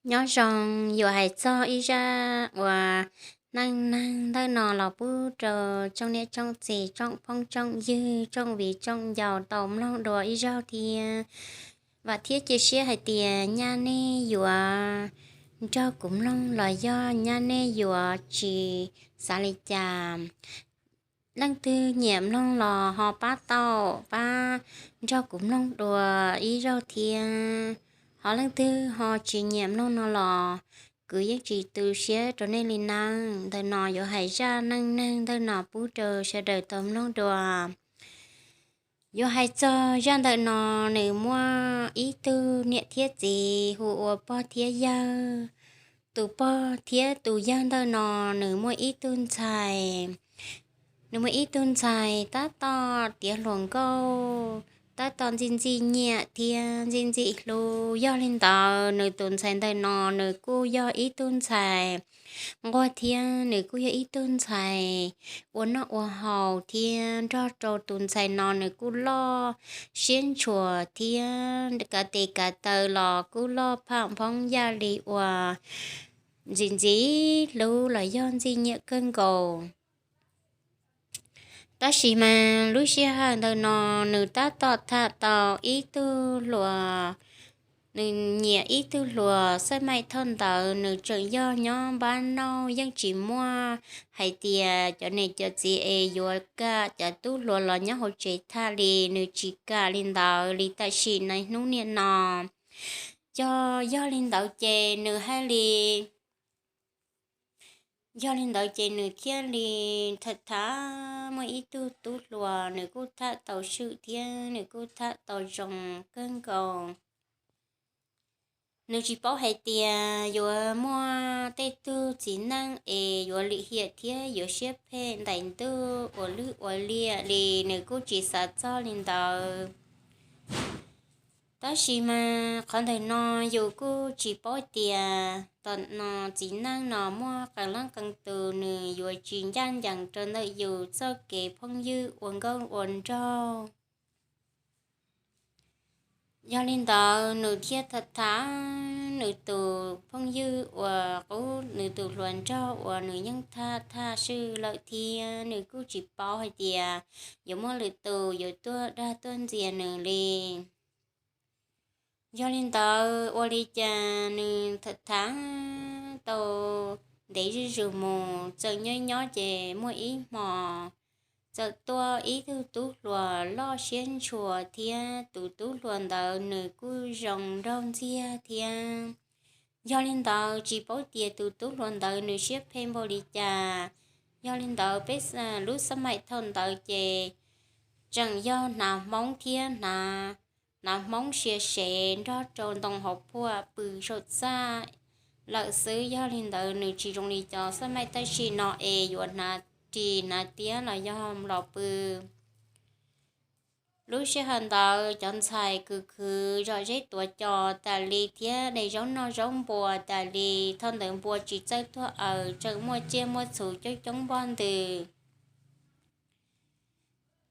Nyob zoo, yuav hais txog ib zaj uas neej neeg ntawm no los pub rau tsoom niam tsoom txiv, tsoom phooj tsoom ywg, tsoom viv tsoom ncaus tau mloog dua ib zaug thiab. Vam thiab cia siab hais tias nyaj nej yuav nrog kuv mloog los yog nyaj nej yuav tsis xav li cas. Leej twg nyiam mloog los ho pab tau, pab nrog kuv mloog dua ib zaug thiab. Ho leej twg ho tsis nyiam mloog no los kuv yeej tsis tu siab rau nej li nawb. Ntawm no yuav hais zaj neej neeg ntawm no pub rau sawv daws tau mloog dua. Yuav hais txog zaj ntawm no, nws muaj ib tug niam thiab txiv hu ua pog thiab yawg. Tus pog thiab tus yawg ntawm no nws muaj ib tug ntxhais. Nws muaj ib tug ntxhais tab tom tiav hluas nkauj, tab tom ntxim ntxim nyiam thiab ntxim ntxim hlub. Yog li ntawd nws tus ntxhais ntawm no nws kuj yog ib tug ntxhais nquag thiab nws kuj yog ib tug ntxhais ua noj ua haus thiab nrog rau tus ntxhais no nws kuj loj siab ntshua thiab kav tes kav taw los kuj loj pham phoob yam li uas ntxim ntxim hlub los yog ntxim nyiam kawg nkaus. Tab sis mas lub sij hawm ntawm no nws tab tom tham tau ib tug hluas, nws nyiam ib tug hluas. Xab maim thaum ntawd nws tseem yog nyob npab nauj, yeej tsis muaj hais tias cov niam cov txiv es yuav kam cov tub hluas los nyob hauv tsev tham li, nws tsis kam li ntawd li tam sim niaj hnub niam no. Yog, yog li ntawd ces nws haj li, yog li ntawd ces nws thiaj li tham tham muaj ib tug tub hluas, nws kuj tham tau swm thiab nws kuj tham tau zoo kawg nkaus. Nws tsis paub hais tias yuav muaj tej tug txiv neej es yuav lim hiam thiab yuav siab phem ntais ntuj ua lwj ua liam li, nws kuj tsis xav txog li ntawd. Tab sis mas qhov ntawm no yus kuj tsis paub tias tom no txiv neej no muaj qee leej qee tus nws yuav tsis ncaj ncees rau ntawm yus txoj kev phooj ywg ua nkauj ua nraug. Yog li ntawd nws thiaj tham tham nws tus phooj ywg uas qub, nws tus hluas nraug uas nws yeej tham tham swm lawm thiab nws kuj tsis paub hais tias yuav muaj lwm tus yuav tuaj dag tuaj ntxias nws li. Yog li ntawd ua li cas nws tham tham tau ntev zuj zus mus, txawm nyob nyob ces muaj ib hmo txawm tuaj ib tug tub hluas loj siab ntshua thiab tus tub hluas ntawd nws kuj zoo nraug ntxiag thiab. Yog li ntawd tsis paub tias tus tub hluas ntawd nws siab phem npaum li cas. Yog li ntawd peb, lub xab maim thaum ntawd ces tseem yog hnav hmoob thiab hnav, hnav hmoob sia sev nrog rau ntoo hauv phuam pw saum txaj lawm xwb. Yog li ntawd nws tsis zoo li cov xab maim tam sim no es yuav hnav ris hnav tiab los yog los pw. Lub sij hawm ntawd cov ntxhais khwv khwv zom zeb tuav cos tas li thiab de zaub noj zaub npua tas li. Thaum ntawd npua tsis txawj tuag aws, tseem muaj tsiaj muaj txhu coob coob npog ntws,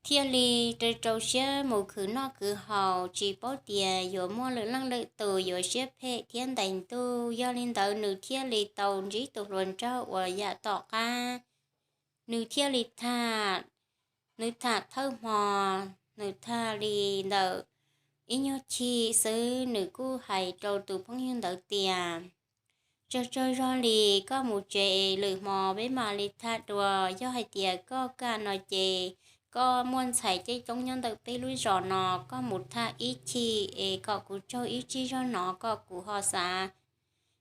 thiaj li rau rau siab mus khwv noj khwv haus, tsis paub tias yuav muaj lwm leej lwm tus yuav siab phem thiab ntais ntuj. Yog li ntawd nws thiaj li tau ntsib tus hluas nraug uas yam tom qab. Nws thiaj li tham, nws tham thawj hmo, nws tham li ntawm ib nyuag chim xwb nws kuj hais rau tus phooj ywg ntawd tias, tsawg tsawg zog li koj mus tsev, lwm hmo peb mam li tham dua. Yog hais tias koj kam no ces koj muaj ntxhais coob coob nyob ntawm peb lub zos no, koj mus tham ib chim es kom kuv tsaug ib tsig zog no kom kuv ho xav,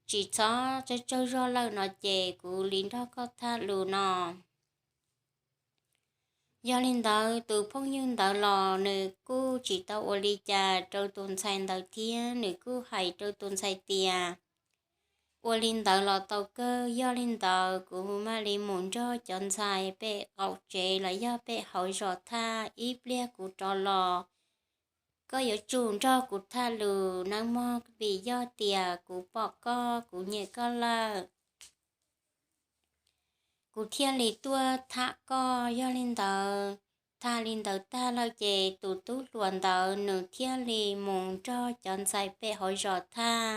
tsis txhob tsawg tsawg zog lawm no ces kuv li nrog koj tham lus no. Yog li ntawd tus phooj ywg ntawd los nws kuj tsis tau ua li cas rau tus ntxhais ntawd thiab nws kuj hais rau tus ntxhais tias, ua li ntawd los tau kawg, yog li ntawd kuv mam li mus nrog cov ntxhais pem qaum tsev los yog pem hauv zos tham, ib pliag kuv rov los, koj yuav tsum nrog kuv tham lus nawb mog, vim yog tias kuv pom koj kuv nyiam koj lawm, kuv thiaj li tuaj tham koj. Yog li ntawd, tham li ntawd tag lawm ces tus tub hluas ntawd nws thiaj li mus nrog cov ntxhais pem hauv zos tham.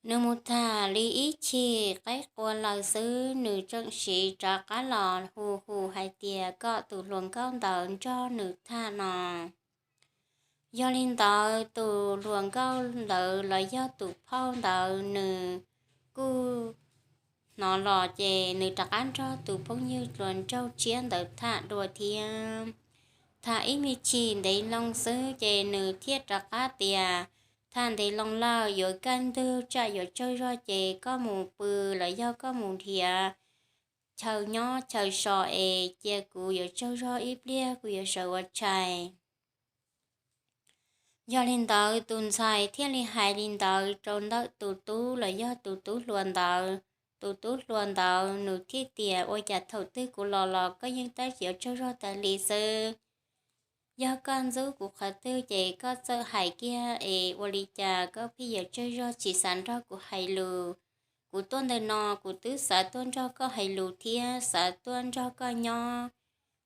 Nws mus tham li ib chim qaib qua lawm xwb, nws tseem siv rov qab los hu hu hais tias kom tus hluas nkauj ntawd nrog nws tham no. Yog li ntawd tus hluas nkauj ntawd los yog tus phauj ntawd nws kuj hnov los ces nws rov qab nrog tus phooj ywg hluas nraug tshiab ntawd tham dua thiab. Tham ib me chim ntev loo xwb ces nws thiaj rov qab tias, tham ntev loo lawm, yuav kaj ntug tsam yuav tsaug zog ces koj mus pw los yog koj mus nrhiav chaw nyob chaw so es cia kuv yuav tsaug zog ib pliag kuv yuav sawv ua tshais. Yog li ntawd tus ntxhais thiaj li hais li ntawd rau ntawm tus tub los yog tus tub hluas ntawd. Tus tub hluas ntawd nws thiaj tias, ua cas thaum twg kuv los los koj yeej tab yuav tsaug zog tas li xwb. Yog koj ntxub kuv qhov twg ces koj txawm hais kiag es ua li cas koj pheej yuav tsaug zog tsis xav nrog kuv hais lus. Kuv tuaj ntawm no kuv twb xav tuaj nrog koj hais lus thiab xav tuaj nrog koj nyob.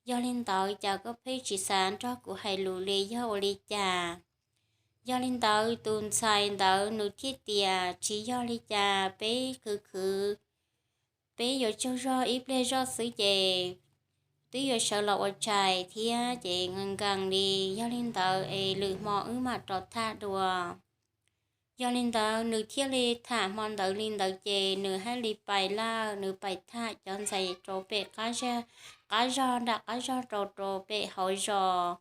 Yog li ntawd cas koj pheej tsis xav nrog kuv hais lus li yog ua li cas? Yog li ntawd tus ntxhais ntawd nws thiaj tias, tsis yog li cas, peb khwv khwv, peb yuav tsaug zog ib pliag zoj xwb ces twb yuav sawv los ua tshais thiab ces nkees nkees li. Yog li ntawd es lwm hmo wb mam rov tham dua. Yog li ntawd nws thiaj li tham hmo ntawd li ntawd ces nws haj li pais lawm, nws pais tham cov ntxhais rau pem qab zog, nram qab zog rau rau pem hauv zos.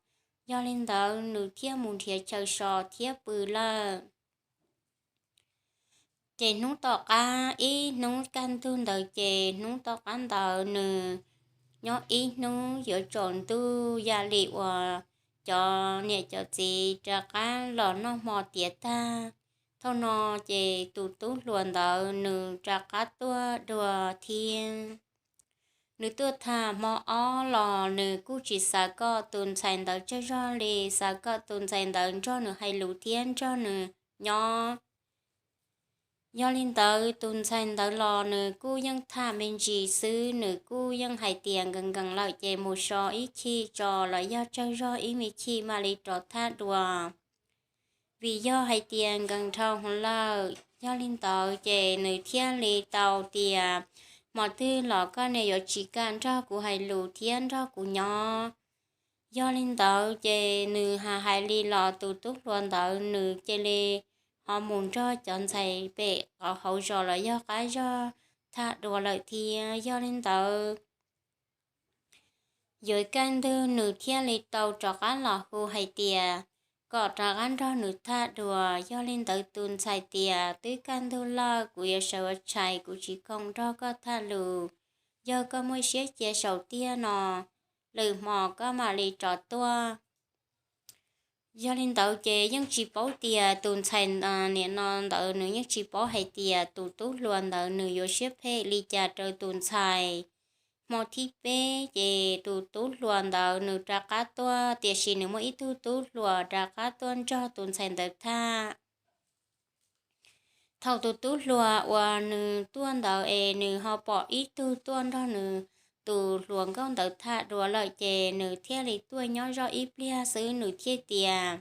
Yog li ntawd nws thiaj mus nrhiav chaw so thiab pw lawm. Ces hnub tom qab ib hnub kaj ntug ntawd ces hnub tom qab ntawd nws nyob ib hnub yuav tsaus ntuj yam li uas cov niam cov txiv rov qab los noj hmo tiav tag. Thaum no ces tus tub hluas ntawd nws rov qab tuaj dua thiab. Nws tuaj tham hmo ob los nws kuj tsis xav kom tus ntxhais ntawd tsaug zog li, xav kom tus ntxhais ntawd nrog nws hais lus thiab nrog nws nyob. Yog li ntawd tus ntxhais ntawd los nws kuj yeej tham me ntsis xwb, nws kuj yeej hais tias nkees nkees lawm ces mus so ib chim tso los yog tsaug zog ib me chim mam li rov tham dua. Vim yog hais tias nkees dhau hwv lawm, yog li ntawd ces nws thiaj li tau tias, hmo twg los koj niam yuav tsis kam nrog kuv hais lus thiab nrog kuv nyob. Yog li ntawd ces nws hais hais li los tus tub hluas ntawd nws cia li ho mus nrog cov ntxhais pem hauv zos los yog qab zog tham dua lawm thiab. Yog li ntawd yuav kaj ntug nws thiaj li tau rov qab los hu hais tias kom rov qab nrog nws tham dua. Yog li ntawd tus ntxhais tias twb kaj ntug lawm, kuv yuav sawv ua tshais, kuv tsis khoom nrog koj tham lus. Yog koj muaj siab cia saum tiag no, lwm hmo koj mam li rov tuaj. Yog li ntawd ces yeej tsis paub tias tus ntxhais nim no ntawd nws yeej tsis paub hais tias tus tub hluas ntawd nws yuav siab phem li cas rau tus ntxhais. Hmo thib peb ces tus tub hluas ntawd nws rov qab tuaj, tiam sis nws muaj ib tug tub hluas rov qab tuaj nrog tus ntxhais ntawd tham. Thaum tus tub hluas uas nws tuaj ntawd es nws ho pom ib tug tuaj nrog nws tus hluas nkauj ntawd tham dua lawm ces nws thiaj li tuaj nyob zoj ib pliag xwb nws thiaj tias,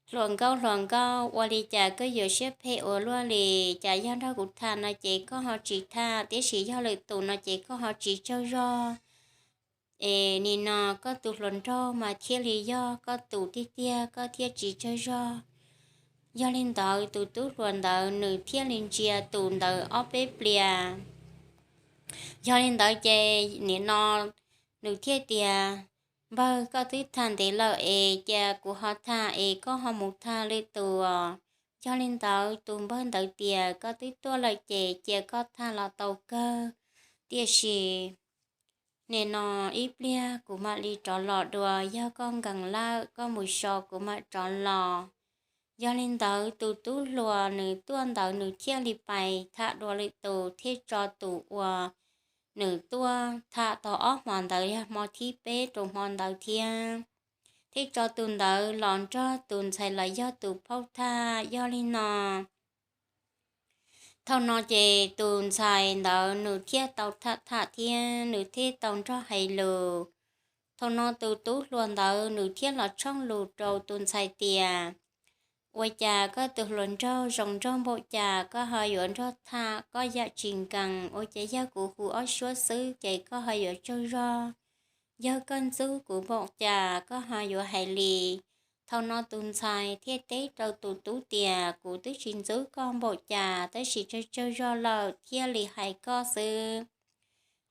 hluas nkauj, hluas nkauj, ua li cas koj yuav siab phem ua luaj li? Cas yog nrog kuv tham no ces koj ho tsis tham, tiam sis yog lwm tus no ces koj ho tsis tsaug zog. Es nim no koj tus hluas nraug mas thiaj li yog koj tus tiag tiag, koj thiaj tsis tsaug zog. Yog li ntawd tus tub hluas ntawd nws thiaj li ntsia tus ntawd ob peb pliag. Yog li ntawd ces nim no nws thiaj tias, npawg, koj twb tham ntev lawm es cia kuv ho tham es koj ho mus tham lwm tus. Yog li ntawd tus npawg ntawd tias, koj twb tuaj lawm ces cia koj tham los tau kawg, tiam sis nim no ib pliag kuv mam li rov los dua, yog koj nkees lawm koj mus so kuv mam rov los. Yog li ntawd tus tub hluas nws tuaj ntawd nws thiaj li pais tham dua lwm tus thiaj tso tus uas nws tuaj tham tau ob hmo ntawd yog hmo thib peb rau hmo ntawd thiab, thiaj tso tus ntawd los nrog tus ntxhais los yog tus phauj tham. Yog li no thaum no ces tus ntxhais ntawd nws thiaj tau tham tham thiab nws thiaj tau nrog hais lus. Thaum no tus tub hluas ntawd nws thiaj los tshooj lus rau tus ntxhais tias, Ua cas koj tus hluas nraug zoo nraug npaum cas koj ho yuav nrog tham koj yam tsis nkees? Ua cas yog kuv hu ob suab xwb ces koj ho yuav tsaug zog? Yog koj ntxub kuv npaum cas koj ho yuav hais li? Thaum no tus ntxhais thiaj teb rau tus tub tias, kuv twb tsis ntxub koj npaum cas, tab sis tsaug tsaug zog lawm thiaj li hais koj xwb.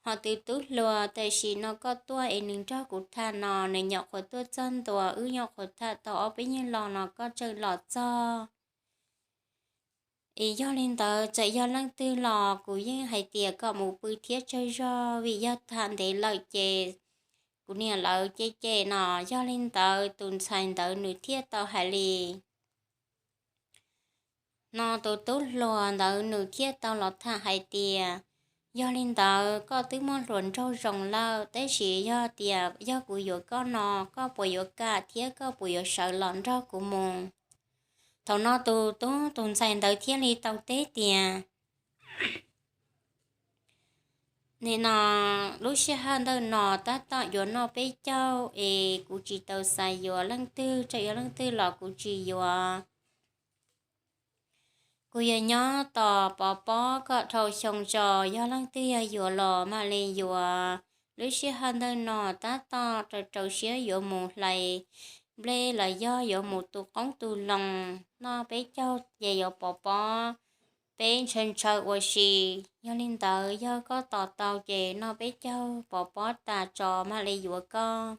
Ho tus tub hluas, tam sim no koj tuaj es nws nrog kuv tham no, nws nyuam qhuav tuaj txog ntua, wb nyuam qhuav tham tau ob peb nyuag lo no koj tseem los txog. Es yog li ntawd txawm yog leej twg los kuv yeej hais tias kom mus pw thiab tsaug zog, vim yog tham ntev lawm ces kuv niam lawv cem cem no. Yog li ntawd tus ntxhais ntawd nws thiaj tau hais li no, tus tub hluas ntawd nws thiaj tau los tham hais tias, yog li ntawd koj twb muaj hluas nraug zoo lawm, tab sis yog tias yog kuv yuav koj no, koj puas yuav kam thiab koj puas yuav sawv los nrog kuv mus? Thaum no tus tub tus ntxhais ntawd thiaj li tau teb tias, nim no lub sij hawm ntawm no tab tom yuav noj peb caug es kuv tsis tau xav yuav leej twg, txawm yuav leej twg los kuv tsis yuav. Kuv yuav nyob tos pov pob kom dhau xyoo tso, yog leej twg yog yuav los mam li yuav. Lub sij hawm ntawm no tab tom rau rau siab yuav mus hlais nplej los yog yuav mus tu qoob tu loo, noj peb caug ces yuav pov pob, peb ntshaw ntshaw ua si. Yog li ntawd yog koj tos tau ces noj peb caug pov pob tas tso mam li yuav koj.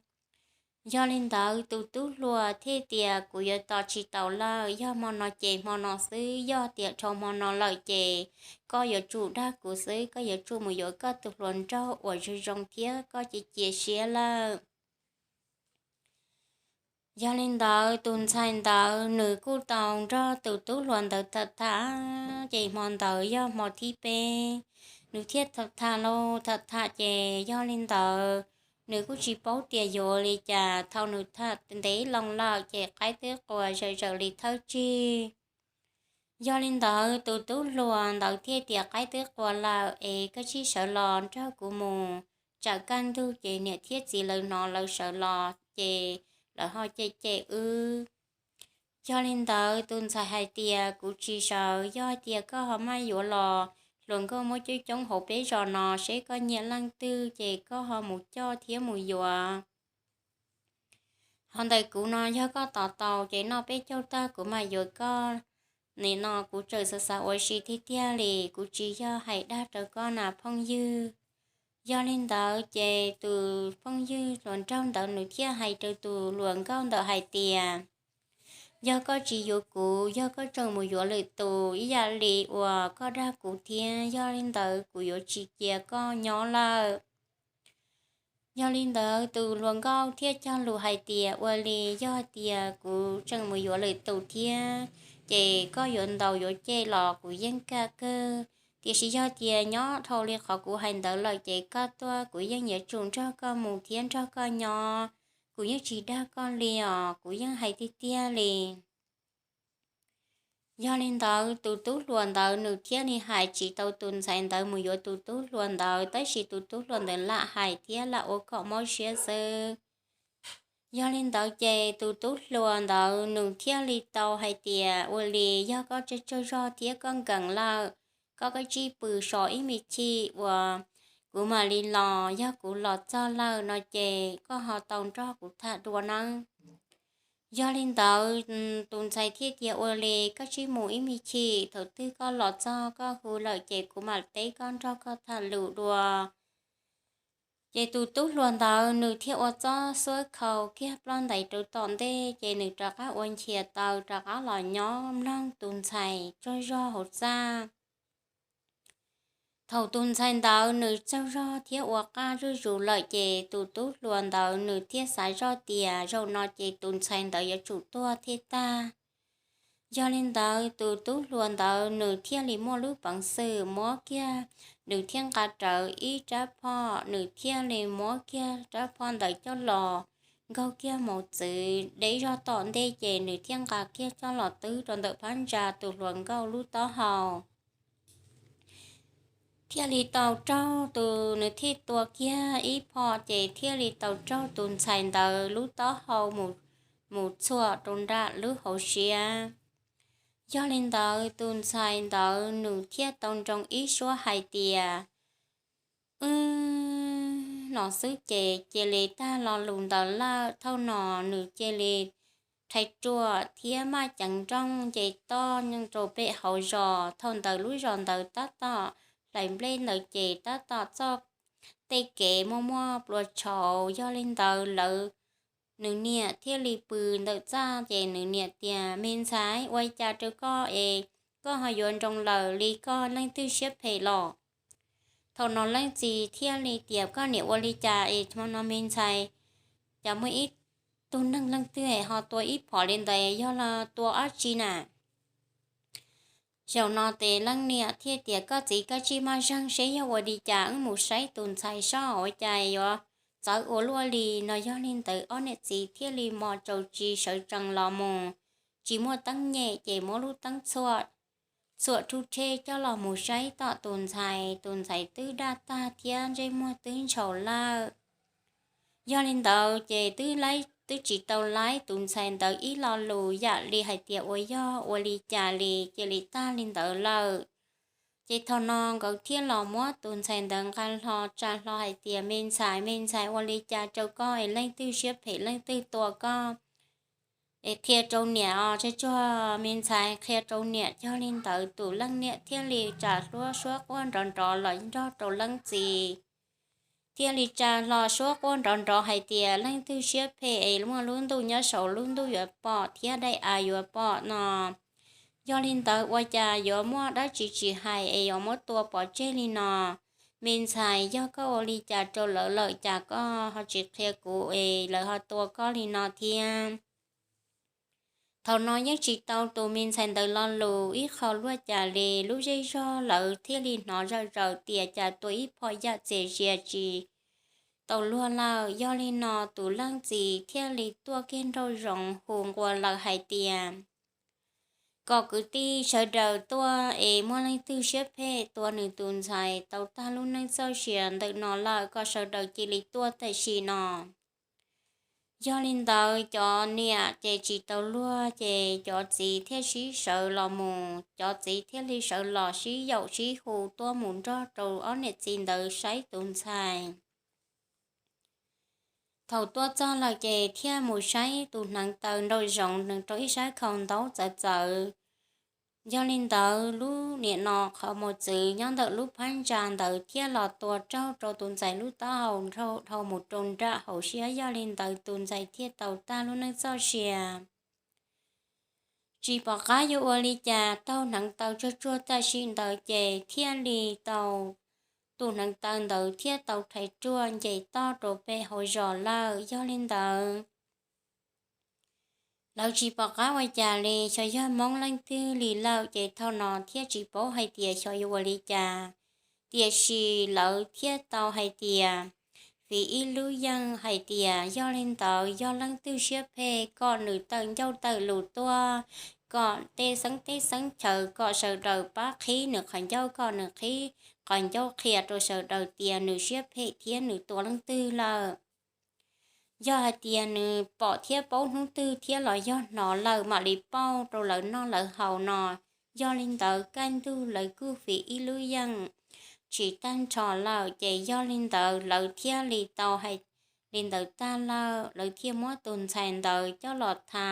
Yog li ntawd tus tub hluas thiaj tias, kuv yuav tos tsis taus lawm, yog hmo no ces hmo no xwb, yog tias dhau hmo no lawm ces koj yuav tsum dag kuv xwb, koj yuav tsum mus yuav koj tus hluas nraug uas zoo zoo thiab koj cia cia siab lawm. Yog li ntawd tus ntxhais ntawd nws kuj tau nrog tus tub hluas ntawd tham tham, ces hmo ntawd yog hmo thib peb, nws thiaj tham tham lauj tham tham ces yog li ntawd nws kuj tsis paub tias yuav li cas, thaum nws tham ntev loo lawm ces qaib twb qua zawm zawm li thawj tsig. Yog li ntawd tus tub hluas ntawd thiaj tias, qaib twb qua lawm es koj tsij sawv los nrog kuv mus, tsam kaj ntug ces niam thiab txiv lawv hnov lawv sawv los ces lawv ho cem cem wb. Yog li ntawd tus ntxhais hais tias, kuv tsis sawv, yog tias koj ho maj yuav los, hluas nkauj muaj coob coob hauv peb zos no, seb koj nyiam leej twg ces koj ho mus coj thiab mus yuav. Ho ntawm kuv no yog koj tos tau ces noj peb caug tag kuv mam yuav koj. Nim no kuv tseem xav xav ua si tiag tiag li, kuv tsis yog hais dag rau koj na phooj ywg. Yog li ntawd ces tus phooj ywg hluas nraug ntawd nws thiaj hais rau tus hluas nkauj ntawd hais tias, yog koj tsis yuav kuv, yog koj tseem mus yuav lwm tus ib yam li uas koj dag kuv thiab, yog li ntawd kuv yuav tsis cia koj nyob lawm. Yog li ntawd tus hluas nkauj thiaj cog lus hais tias, ua li yog tias kuv tseem mus yuav lwm tus thiab, ces koj yuav ntaus yuav cem los kuv yeej kam kawg, tiam sis yog tias nyob dhau li qhov kuv hais ntawd lawm ces koj tuaj kuv yeej yuav tsum nrog koj mus thiab nrog koj nyob, kuv yeej tsis dag koj li os, kuv yeej hais tiag tiag li. Yog li ntawd tus tub hluas ntawd nws thiaj li hais tsis tau tus ntxhais ntawd mus yuav tus tub hluas ntawd, tab sis tus tub hluas ntawd lam hais thiab lam ua kom mob siab xwb. Yog li ntawd ces tus tub hluas ntawd nws thiaj li tau hais tias, ua li yog koj tsaug tsaug zog thiab koj nkees lawm, koj kav tsij pw so ib me chim uas kuv mam li los, yog kuv los txog lawm no ces koj ho tau nrog kuv tham dua nawb. Yog li ntawd tus ntxhais thiaj tias, ua li koj tsij mus ib me chim, thaum twg koj los txog koj hu lawm ces kuv mam teb koj nrog koj tham lus dua. Ces tus tub hluas ntawd nws thiaj ua txob xuab khau kiag ploj ntais rau tom ntej, ces nws rov qab ua nchias taw rov qab los nyob mloog tus ntxhais tsaug zog hauv txaj. Thaum tus ntxhais ntawd nws tsaug zog thiab ua qaj zuj zus lawm ces tus tub hluas ntawd nws thiaj xav zoj tias zaum no ces tus ntxhais ntawd yuav tsum tuag thiaj tag. Yog li ntawd tus tub hluas ntawd nws thiaj li muaj lub peev xwm muab kiag, nws thiaj nqa rawv ib rab phom, nws thiaj li muab kiag rab phom ntawd coj los nkaug kiag mos txwv deb zog tom ntej ces nws thiaj nqa kiag coj los twb rau ntawm phab ntsa tus hluas nkauj lub taub hau. Thiaj li tau raug tus, nws thiaj tua kiag ib phom ces thiaj li tau raug tus ntxhais ntawd lub taub hau mus txhuam rau nram lub hauv siab. Yog li ntawd tus ntxhais ntawd nws thiaj tau nroo ib suab hais tias, Wb no xwb ces cia li tag lo lus ntawd lawm. Thaum no nws cia li rhais ruam thiab maj ceev nrooj nce toj rau pem hauv zos. Thaum ntawd lub zos ntawd tab tom hlais nplej ntawd ces tab tom txoj tej kev muaj muaj plua tshauv. Yog li ntawd lawv, nws niam thiaj li pw ntawm txaj ces nws niam tias, Me ntxhais, ua li cas rau koj es koj ho yuav nroo lawm li, koj leej twg siab phem los? Thaum no leej txiv thiaj li tias, Koj niam, ua li cas es hmo no me ntxhais cas muaj ib tug neeg leej twg ho tua ib phom li ntawd, yog los tua dab tsi na? Zaum no ces leej niam thiaj tias, Koj txiv, koj tsij maj zeeg seb yog ua li cas, wb mus saib tus ntxhais seb ua cas yuav txawv ua luaj li no. Yog li ntawd ob niam txiv thiaj li mos tsaus tsis sawv tsees los mus, tsis muaj teeb nyem ces muab lub teeb txhuam txhuam rhuj rhej coj los mus saib tom tus ntxhais. Tus ntxhais twb daj tag thiab ntsej muag twb ntshaus lawm. Yog li ntawd ces twb laib, twb tsis tau laib tus ntxhais ntawd ib lo lus yam li hais tias ua yog ua li cas li, cia li tag li ntawd lawm. Ces thaum no nkawd thiaj los muab tus ntxhais ntawd nqa hlo tsa hlo hais tias, Me ntxhais, me ntxhais, ua li cas rau koj es leej twg siab phem leej twg tua koj? Es qhia rau niam os, tsuag tsuag me ntxhais qhia rau niam. Yog li ntawd tus leej niam thiaj li tsa hlo suab quaj nrov nrov los nrog rau leej txiv, thiaj li tsa hlo suab quaj nrov nrov hais tias, Leej twg siab phem es muaj lub ntuj nyob saud lub ntuj yuav pom thiab daim av yuav pom no. Yog li ntawd ua cas yuav muaj dab tsi tsis hais es yuav muab tua pov tseg li no? Me ntxhais, yog koj ua li cas rau lawv lawm cas koj ho tsis qhia kuv es lawv ho tua koj li no thiab? Thaum no yeej tsis tau tus me ntxhais ntawd lo lus ib qho luaj cas li, lub zej zog lawv thiaj li hnov zawm zaws tias cas tua ib phom yam txias zias tsis tau luag lawm. Yog li no tus leej txiv thiaj li tuaj kiag nraum zoov hu nqua lawm hais tias, Kom kwv tij sawv daws tuaj es muaj leej twg siab phem tua nws tus ntxhais tau tag lub neej txoj sia ntawm no lawm, kom sawv daws cia li tuaj tam sim no. Yog li ntawd cov niam ces tsis tau luag, ces cov txiv thiaj sib sawv los mus, cov txiv thiaj li sawv los sib yaum sib hu tuaj mus nrog rau ob niam txiv ntawd saib tus ntxhais. Thaum tuaj txog lawm ces thiaj mus saib tus hneev taw nraum zoov nws rau ib sab khau ntaub txawv txawv. Yog li ntawd lub niam no qhov mos txwv nyob ntawm lub phab ntsa ntawd thiaj los tua raug rau tus ntxhais lub taub hau dhau mus rau nram hauv siab. Yog li ntawd tus ntxhais thiaj tau tag lub neej txoj sia. Tsis pom qab yuav ua li cas, taug hneev taw tsuag tsuag tam sim ntawd ces thiaj li tau, tus hneev taw ntawd thiaj tau rhais ruaj nce toj rau pem hauv zos lawm. Yog li ntawd lawv tsis pom qab ua cas li, xyov yog Hmoob leej twg li lawm ces thaum no thiaj tsis paub hais tias xyov yuav ua li cas. Tiam sis lawv thiaj tau hais tias, fiv ib lub yeej hais tias yog li ntawd yog leej twg siab phem kom nws tawm ncauj tawm lus tuaj, kom tej xeeb teb xeeb chaw kom sawv daws pab qhib nws qhov ncauj, kom nws qhib qhov ncauj qhia rau sawv daws tias nws siab phem thiab nws tua leej twg lawm. Yog hais tias nws pom thiab paub hnub twg thiab los yog hnov lawm mam li pauj rau lawv noj lawv haus no. Yog li ntawd kaj ntug lawv kuj fiv ib lub yeej tsis tag nrho lawm, ces yog li ntawd lawv thiaj li tau hais li ntawd tag lawm, lawv thiaj muab tus ntxhais ntawd coj los tha.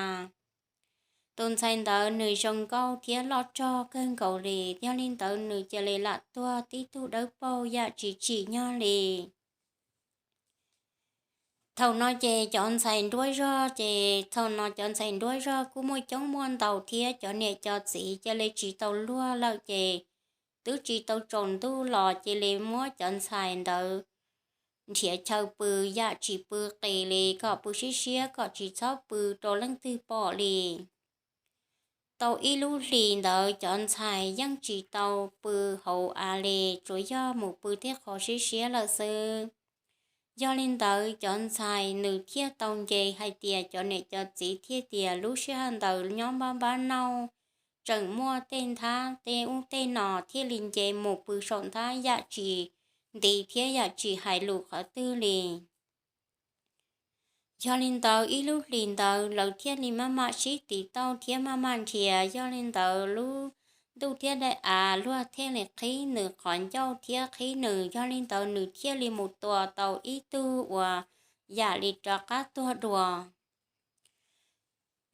Tus ntxhais ntawd nws zoo nkauj thiab loj rog kawg nkaus li, yog li ntawd nws cia li lam tuag tib tug dawb paug yam tsis tsim nyog li. Thaum no ces cov ntxhais nruab zog, ces thaum no cov ntxhais nruab zog kuj muaj coob muaj ntau thiab, cov niam cov txiv cia li tsis tau luag lawm, ces twb tsis tau tsaus ntuj los cia li muab cov ntxhais ntawd nrhiav chaw pw yam tsis pw qis li, kom pw siab siab kom tsis txhob pw rau leej twg pom li. Tau ib lub hlis ntawd cov ntxhais yeej tsis tau pw hauv av li, tsuas yog mus pw tej qhov siab siab lawm xwb. Yog li ntawd cov ntxhais nws thiaj tau nce hais tias cov niam cov txiv thiaj tias lub sij hawm ntawd nyob npab npab nauj, tseem muaj tej nthab tej ub tej no thiaj li nce mus pw saum nthab yam tsis nti thiab yam tsis hais lus qhov twg li. Yog li ntawd ib lub hlis ntawd lawv thiaj li maj mam sib tiv tauj thiab maj mam nrhiav. Yog li ntawd lub ntuj thiab daim av luag thiaj li qhib nws qhov ncauj thiab qhib nws, yog li ntawd nws thiaj li mus tua tau ib tug uas yam li rov qab tuag dua.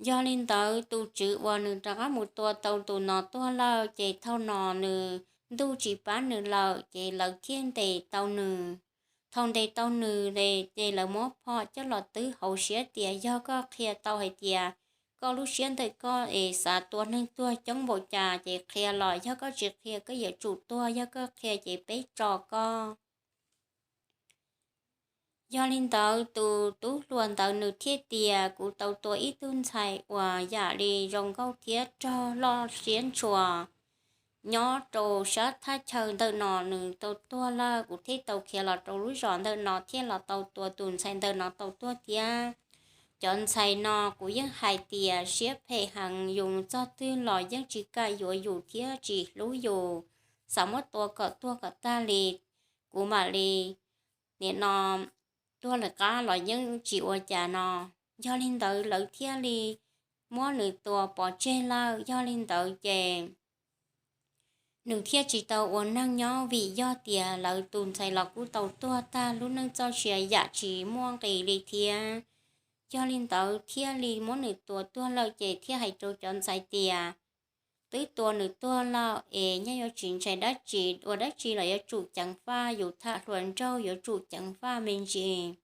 Yog li ntawd tus tswv uas nws rov qab mus tua tau tus no tuag lawm ces thaum no nws ntuj tsis pab nws lawm ces lawv thiaj ntes tau nws. Thaum ntes tau nws ces lawv muab phom coj los twb hauv siab tias yog koj qhia tau hais tias koj lub siab ntawm koj es xav tua neeg tuag coob npaum cas ces qhia los, yog koj tsis qhia koj yuav tsum tuag, yog koj qhia ces peb tso koj. Yog li ntawd tus tub hluas ntawd nws thiaj tias kuv tau tua ib tug ntxhais uas yam li zoo nkauj thiab rog loj siab ntshua nyob rau sab thaj chaw ntawm no nws tau tuag lawm, kuv thiaj tau khiav los rau lub zos ntawm no thiaj los tau tua tus ntxhais ntawm no tau tuag thiab. Cov ntxhais no kuv yeej hais tias siab phem heev, yus txog twg los yeej tsis kam yuav yus thiab tsis hlub yus, xav muab tua kom tuag kom tag li, kuv mam li nim no tuag lawm qab los yeej tsis ua cas no. Yog li ntawd lawv thiaj li muab nws tua pov tseg lawm. Yog li ntawd ces nws thiaj tsis tau ua neeg nyob vim yog tias lawv tus ntxhais los kuj tau tuag tag lub neej txoj sia yam tsis muaj nqis li thiab. Yog li ntawd thiaj li muab nws tua tuag lawm ces thiaj hais rau cov ntxhais tias twb tua nws tuag lawm es nyob yuav tsis ntshai dab tsi, ua dab tsi los yuav tsum ceev faj, yus tham hluas nraug yuav tsum ceev faj me ntsis.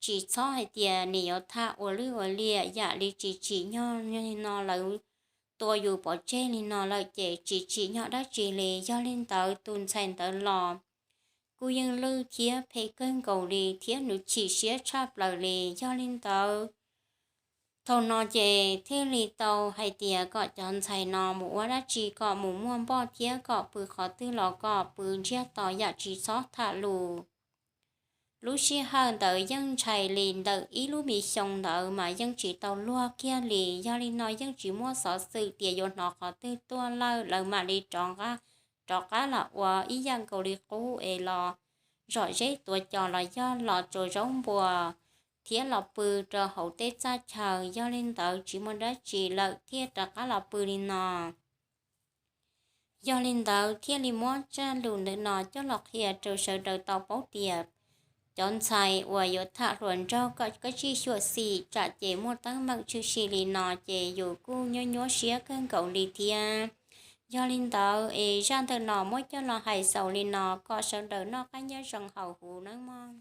Tsis txhob hais tias nim yuav tham ua lwj ua liam yam li tsis tsim nyog li no lawv tua yus pov tseg li no lawm ces tsis tsim nyog dab tsi li. Yog li ntawd tus ntxhais ntawd los kuj yeej lwj thiab phem kawg nkaus li thiab nws chim siab tshaj plaws li. Yog li ntawd thaum no ces thiaj li tau hais tias kom cov ntxhais no mus ua dab tsi kom mus muaj npoj thiab kom pw qhov twg los kom pw ntsiag to yam tsis txhob tham lus. Lub sij hawm ntawd yeej ntshai li ntawm ib lub me xyoo ntawd mas yeej tsis tau luag kiag li. Yog li no yeej tsis muaj xov xwm tias yuav hnov qhov twg tuaj lawm, lawv mam li rov qab los ua ib yam nkaus li qub es los zom zeb tuav cos los yog los tsuav zaub npua thiab los pw rau hauv tej txaj chaw. Yog li ntawd tsis muaj dab tsi lawm thiaj rov qab los pw li no. Yog li ntawd thiaj li muab zaj lus ntawm no coj los qhia rau sawv daws tau paub tias cov ntxhais uas yuav tham hluas nraug kom koj tsij xyuam xim tsam ces muaj teeb meem tshwm sim li no ces yus kuj nyuaj nyuaj siab kawg nkaus li thiab. Yog li ntawd es zaj ntawm no muab coj los hais xaus li no kom sawv daws noj qab nyob zoo hauv huv nawb mog.